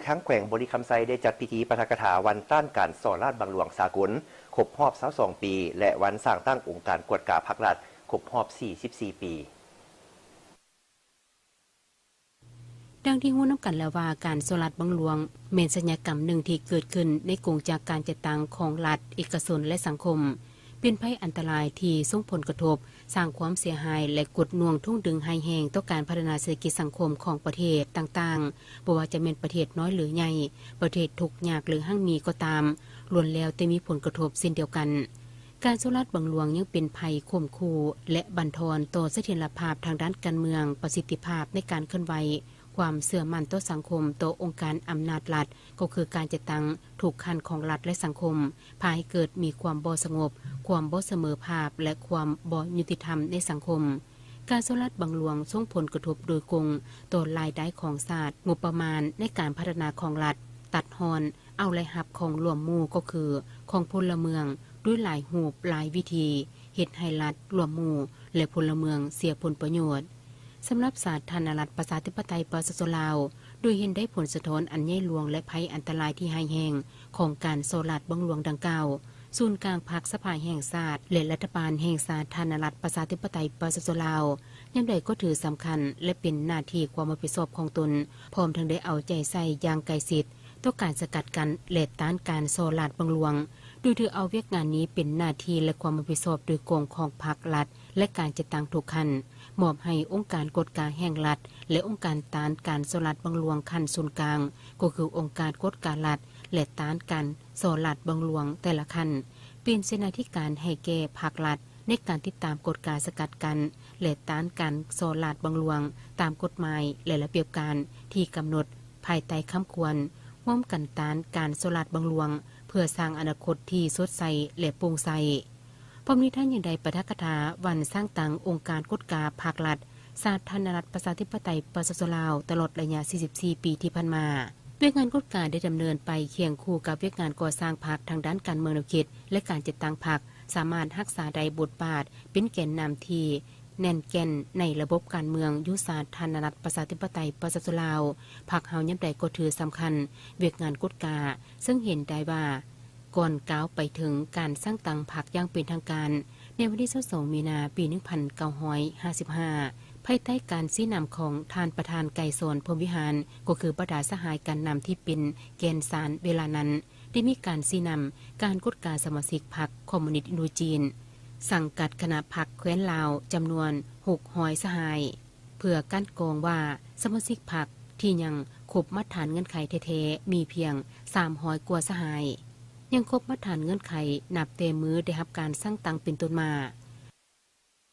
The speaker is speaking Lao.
ທາງແຂວງບໍລິຄຳໄຊໄດ້ຈັດພິທີປາຖະກະຖາວັນຕ້ານການສໍ້ລາດບັງຫຼວງສາກົນຄົບຮອບຊາວສອງປີ ແລະ ວັນສ້າງຕັ້ງອົງການກວດກາພັກລັດຄົບຮອບສີ່ສິບສີ່ປີ. ດັ່ງທີ່ຮູ້ນຳກັນແລ້ວວ່າ ການສໍ້ລາດບັງຫຼວງແມ່ນສັນຍາກຳໜຶ່ງທີ່ເກີດຂຶ້ນໃນກົງຈັກການຈັດຕັ້ງຂອງລັດ, ເອກະຊົນ ແລະ ສັງຄົມ, ເປັນໄພອັນຕະລາຍທີ່ສົ່ງຜົນກະທົບ, ສ້າງຄວາມເສຍຫາຍ ແລະ ກົດໜ່ວງຖ່ວງດຶງຮ້າຍແຮງຕໍ່ການພັດທະນາເສດຖະກິດສັງຄົມຂອງປະເທດຕ່າງໆ, ບໍ່ວ່າຈະແມ່ນປະເທດນ້ອຍ ຫຼື ໃຫຍ່, ປະເທດທຸກຍາກ ຫຼື ຮັ່ງມີກໍຕາມ, ລ້ວນແລ້ວແຕ່ມີຜົນກະທົບເຊັ່ນດຽວກັນ. ການສໍ້ລາດບັງຫຼວງຍັງເປັນໄພຂົ່ມຂູ່ ແລະ ບັ່ນທອນຕໍ່ສະຖຽນລະພາບທາງດ້ານການເມືອງ, ປະສິດທິພາບໃນການເຄື່ອນໄຫວ, ຄວາມເຊື່ອໝັ້ນຕໍ່ສັງຄົມ, ຕໍ່ອົງການອຳນາດລັດ, ກໍຄືການຈັດຕັ້ງທຸກຂັ້ນຂອງລັດ ແລະ ສັງຄົມ, ພາໃຫ້ເກີດມີຄວາມບໍ່ສະຫງົບ, ຄວາມບໍ່ສະເໝີພາບ ແລະ ຄວາມບໍ່ຍຸຕິທຳໃນສັງຄົມ. ການສໍ້ລາດບັງຫຼວງສົ່ງຜົນກະທົບໂດຍກົງຕໍ່ລາຍໄດ້ຂອງຊາດ, ງົບປະມານໃນການພັດທະນາຂອງລັດ, ຕັດຮ່ອນເອົາລາຍຮັບຂອງລວມໝູ່ ກໍຄືຂອງພົນລະເມືອງ ດ້ວຍຫຼາຍຮູບຫຼາຍວິທີ, ເຮັດໃຫ້ລັດ, ລວມໝູ່ ແລະ ພົນລະເມືອງເສຍຜົນປະໂຫຍດ. ສຳລັບສາທາລະນະລັດ ປະຊາທິປະໄຕ ປະຊາຊົນລາວ, ໂດຍເຫັນໄດ້ຜົນສະທ້ອນອັນໃຫຍ່ຫຼວງ ແລະ ໄພອັນຕະລາຍທີ່ຮ້າຍແຮງຂອງການສໍ້ລາດບັງຫຼວງດັ່ງກ່າວ, ສູນກາງພັກສະພາແຫ່ງຊາດ ແລະ ລັດຖະບານແຫ່ງສາທາລະນະລັດ ປະຊາທິປະໄຕ ປະຊາຊົນລາວ ຍາມໃດກໍຖືສຳຄັນ ແລະ ເປັນໜ້າທີ່ຄວາມຮັບຜິດຊອບຂອງຕົນ, ພ້ອມທັງໄດ້ເອົາໃຈໃສ່ຢ່າງໃກ້ຊິດຕໍ່ການສະກັດກັ້ນ ແລະ ຕ້ານການສໍ້ລາດບັງຫຼວງ, ໂດຍຖືເອົາວຽກງານນີ້ເປັນໜ້າທີ່ ແລະ ຄວາມຮັບຜິດຊອບໂດຍກົງຂອງພັກລັດ ແລະ ການຈັດຕັ້ງທຸກຂັ້ນ, ມອບໃຫ້ອົງການກວດກາແຫ່ງລັດ ແລະ ອົງການຕ້ານການສໍ້ລາດບັງຫຼວງຂັ້ນສູນກາງ, ກໍຄືອົງການກວດກາລັດ ແລະ ຕ້ານການສໍ້ລາດບັງຫຼວງແຕ່ລະຂັ້ນ, ເປັນເສນາທິການໃຫ້ແກ່ພັກລັດ ໃນການຕິດຕາມກວດກາສະກັດກັ້ນ ແລະ ຕ້ານການສໍ້ລາດບັງຫຼວງຕາມກົດໝາຍ ແລະ ລະບຽບການທີ່ກຳນົດພາຍໃຕ້ຄຳຂວັນ, ຮ່ວມກັນຕ້ານການສໍ້ລາດບັງຫຼວງ ເພື່ອສ້າງອະນາຄົດທີ່ສົດໃສ ແລະ ໂປ່ງໃສ. ພ້ອມນີ້ທ່ານຍັງໄດ້ປາຖະກະຖາວັນສ້າງຕັ້ງອົງການກວດກາພັກລັດ ສາທາລະນະລັດ ປະຊາທິປະໄຕ ປະຊາຊົນລາວ ຕະຫຼອດໄລຍະສີ່ສິບສີ່ປີທີ່ຜ່ານມາ. ວຽກງານກວດກາໄດ້ດຳເນີນໄປຄຽງຄູ່ກັບວຽກງານກໍ່ສ້າງພັກທາງດ້ານການເມືອງແນວຄິດ ແລະ ການຈັດຕັ້ງພັກ ສາມາດຮັກສາໄດ້ບົດບາດເປັນແກນນຳທີ່ແໜ້ນແກ່ນໃນລະບົບການເມືອງຢູ່ສາທາລະນະລັດ ປະຊາທິປະໄຕ ປະຊາຊົນລາວ. ພັກເຮົາຍາມໃດກໍຖືສຳຄັນວຽກງານກວດກາ, ເຊິ່ງເຫັນໄດ້ວ່າ ກ່ອນກ້າວໄປເຖິງການສ້າງຕັ້ງພັກຢ່າງເປັນທາງການ ໃນວັນທີຊາວສອງ ມີນາ ປີໜຶ່ງພັນເກົ້າຮ້ອຍຫ້າສິບຫ້າ ພາຍໃຕ້ການຊີ້ນຳຂອງທ່ານປະທານໄກສອນ ພົມວິຫານ ກໍຄືບັນດາສະຫາຍການນຳທີ່ເປັນແກ່ນສານເວລານັ້ນ ໄດ້ມີການຊີ້ນຳການກວດກາສະມາຊິກພັກຄອມມູນິດອິນໂດຈີນ ສັງກັດຄະນະພັກແຄວ້ນລາວ ຈຳນວນຫົກຮ້ອຍສະຫາຍ ເພື່ອກັ່ນກອງວ່າສະມາຊິກພັກທີ່ຍັງຄົບມາດຖານເງື່ອນໄຂແທ້ໆ ມີພຽງສາມຮ້ອຍກວ່າສະຫາຍ, ຍັງຄົບມາດຖານເງື່ອນໄຂນັບແຕ່ມື້ໄດ້ຮັບການສ້າງຕັ້ງເປັນຕົ້ນມາ.